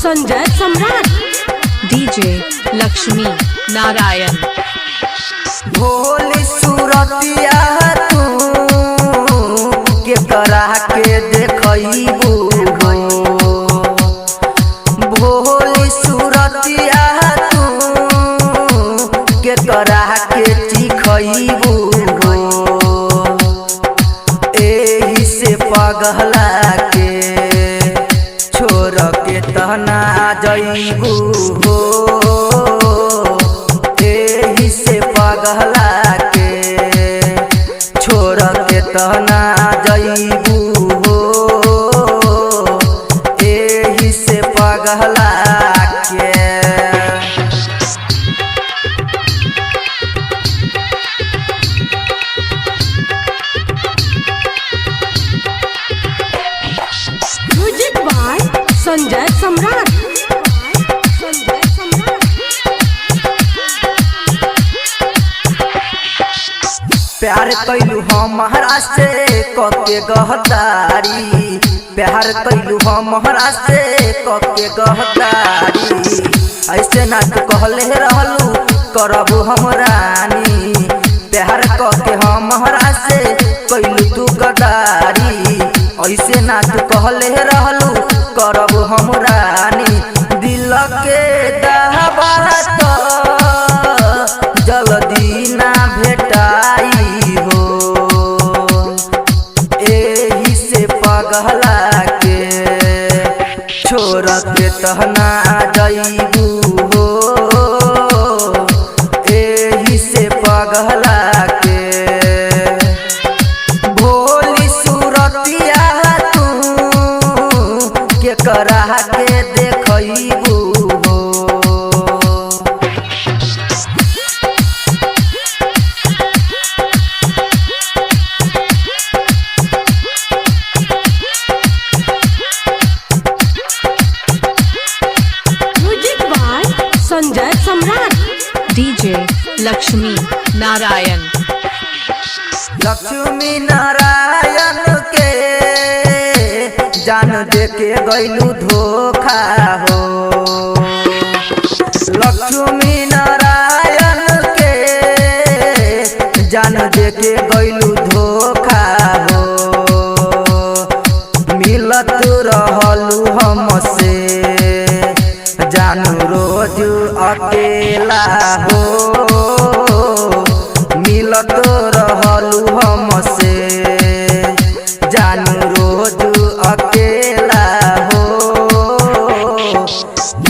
Sanjay Samrat. DJ Lakshmi Narayan. भोली सूरतिया तू के करा के देखबू हो। भोली सूरतिया तू के करा के चिखबू हो। एही से पगला के छोड़ के तना जइबू हो। एही से पगला के छोड़ के तना जइबू हो। एही से पगला के। Music by Sanjay Samrat. Sanjay Samrat. प्यार कैलू हमारा से कके गहदारी। प्यार कैलू हमारा से कके गहदारी। ऐसे ना तू कहले रहलू करबू हम रानी। प्यार कके हमारा से कैलू तू गदारी। ऐसे ना तू कहले रहलू करबू हम रानी। दिल के दहबा तो जल्दी ना भेटाई हो। एही से पगला के छोड़ के तहना जइबू हो। एही से पगला के भोली सूरतिया तू के करा के देखबू हो। Music by Sanjay Samrat. DJ Lakshmi Narayan. Lakshmi Narayan के जान दे के गइलू धोखा हो। लक्ष्मी नारायण के जान दे के गइलू धोखा हो। मिलत रहलू हमसे जानू रोज अकेला हो। मिलत रहलू हमसे जानू रोज अकेला हो।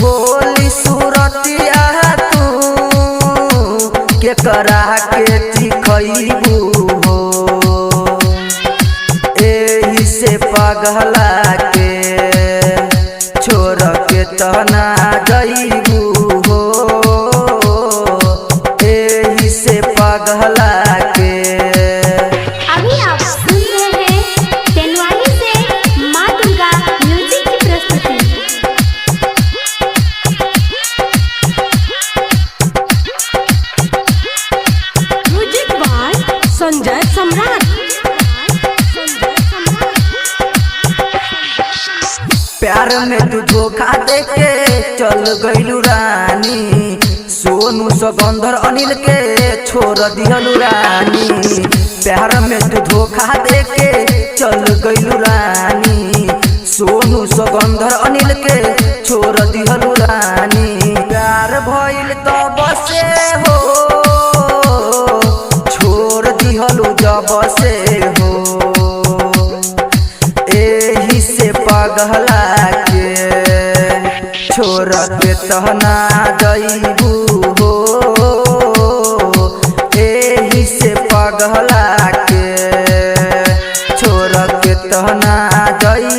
भोली सूरतिया तू के करा के चिखबू हो। एही से पगला के छोड़ के तना जइबू हो। एही से पगला के। अभी आप सुन रहे हैं तेनवानी से माँ दुर्गा म्यूजिक की प्रस्तुति। Music by Sanjay Samrat. Sanjay Samrat. प्यार में तू धोखा देके चल गइलू रानी। सोनू सगंधर अनिल के छोड़ दिहलू रानी। प्यार में तू धोखा देके चल गइलू रानी। सोनू सगंधर अनिल के छोड़ दिहलू रानी। प्यार भइल तो बसे हो छोड़ दिहलू जब से हो। एही से पगला के छोड़ के तहना जइबू हो। एही से पगला के छोड़ के तहना जइबू।